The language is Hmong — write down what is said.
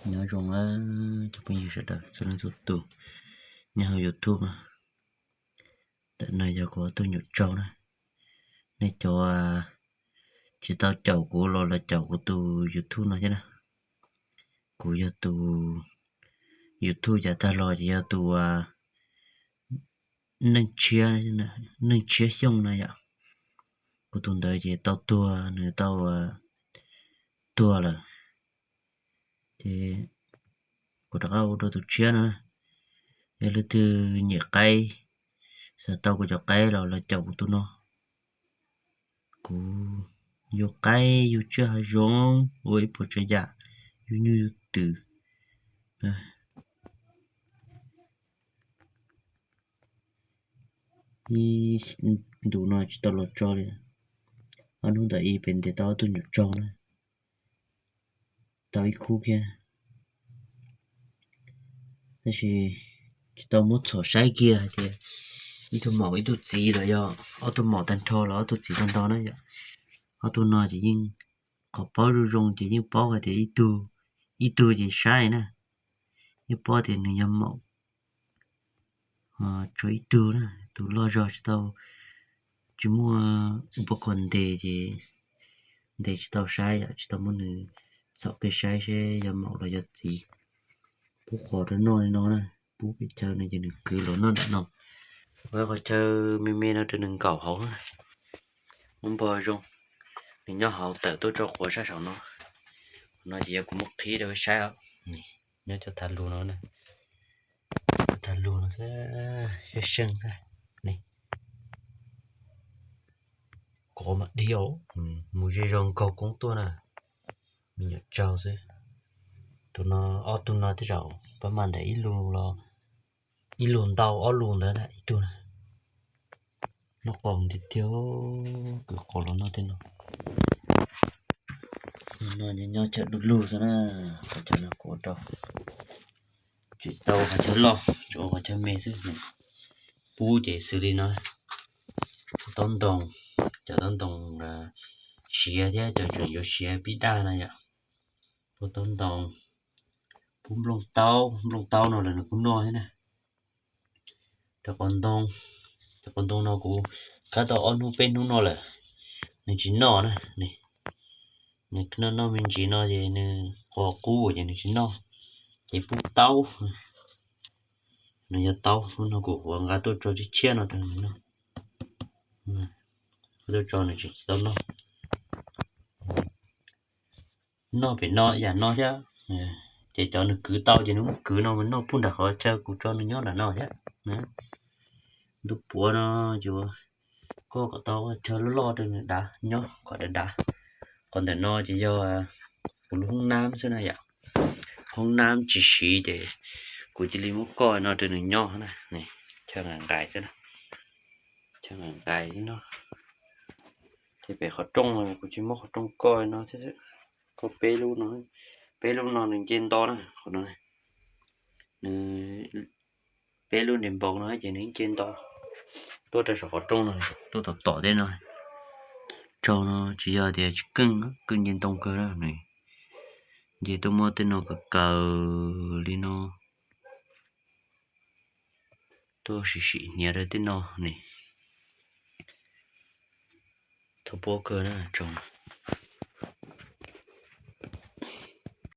Nyob zoo na cov phooj ywg sawv daws txhua leej txhua tus nyob hauv YouTube na. Ntawm no yog kuv ob tug nyuam tsaug na. Nej cov tsis tau caum kuv los los caum kuv tus YouTube no thiab na. Kuv yog tus YouTube yav tag los ces yog tus Neej Tshiab, Neej Tshiab Xyooj na yom. Kuv tus ntawd ces tau tuag, nws tau tuag lawm. Ces kuv rov qab ua dua tus tshiab no. Yog leej twg nyiam qaib, xav tau kuv cov qaib los los caum kuv tus no. Kuv yug qaib yug tsiaj hav zoov, ua ib puas tsav yam, yug nyuj yug twm. Ib ntus no tsis tau los tso li. Ob hnub ntawm ib pem ntes tau ob tug nyuam tsaug na, tau ib khub kiag, tab sis tsis tau muab txhom saib kiag hais tias ib tug maum ib tug txiv los yog ob tug maum tag nrho los ob tug txiv tag nrho na yom. Ob tug no ces yeej, qhov paub zoo zoo ces yeej paub hais tias ib tug, ib tug ces saib na, yeej paub tias nws yog maum tsuas ib tug na. Tus loj zog tsis tau, tsis muaj ua pab kho ntes ces ntes tsis tau saib yom, tsis tau muab nws txhom pes saib seb yog maum los yog txiv. Pub qos rau noj li no na, pub pem chaw no ces nws kwv los noj nram no. Ua qhov chaw me me no rau nws nkaum hauv na. Muab npog zoo, nws nyob hauv tawm tuaj tso quav sab saum no. Qhov no ces yog kuv muab qhib rau peb saib os. Nyob cov thav lug no, cov thav lug no seej seej. Kov mam dhia, mus ze zog nkaug koob tuaj na. Me nyuam tsaug xwb. Tus no, ob tug no tej zaum pab mas ntawm ib lus los, ib lus ntau ob lus ntawd ib tug na. Noj qos tiag tiag, kwv qos los noj tej no. No nyob chaw du lug xwb na, qhov chaw no kuv rau, tsis tau qhov chaw loj, tsuas ua qhov chaw me xwb. Pub ces xws li no, pub taub ntoo, cov taub ntoo siav thiab cov tseem yuav siav pib daj na yom. Pub taub ntoo, pub nplooj taub, nplooj taub no lawm nws kuj noj thiab na. Cov qos ntoo, cov qos ntoo no kuv kab tau ob hnub peb hnub no lawm, nws tsis noj na. Nws noj noj me ntsis no ces nws qos qub ces nws tsis noj, ces pub taub. Nws yog taub, hnub no kuv yuav nqa tuaj tso tshiab tshiab no rau nws noj. Tuaj tso nws tseem tsis tau noj. Noj pem no yam no thiab, ces cov nws kwv tau ces nws muab kwv no mus noj puag nram qhov chaw kuv tso nws nyob nram no thiab. Ntuj puav no yuav koj kom tau chaw loj loj rau nws dav nyob kom dav dav. Qhov ntawm no ces yog kuv lub hoob nab xwb na yom. Hoob nab tsis siv ces kuv cia li muab koj no rau nws nyob na. Chaw nqais nqais xwb na, chaw nqais nqais xwb no. Ces pem qhov rooj no kuv tsis muab qhov rooj koj no thiab xwb. Koj peb lub no, peb lub no nws nce nto na, qhov no nws, peb lub nres npoo no ces nws nce nto tuaj rau saum qhov rooj no, tuaj tom tom tej no. Tsaug no tsis yog tias tsis keej, keej nce ntoo kawg na. Nws nce tuaj muab tej no kaws kaws li no, tuaj sim sim hniav rau tej no ne. Thaub puab kawg na tsaug no.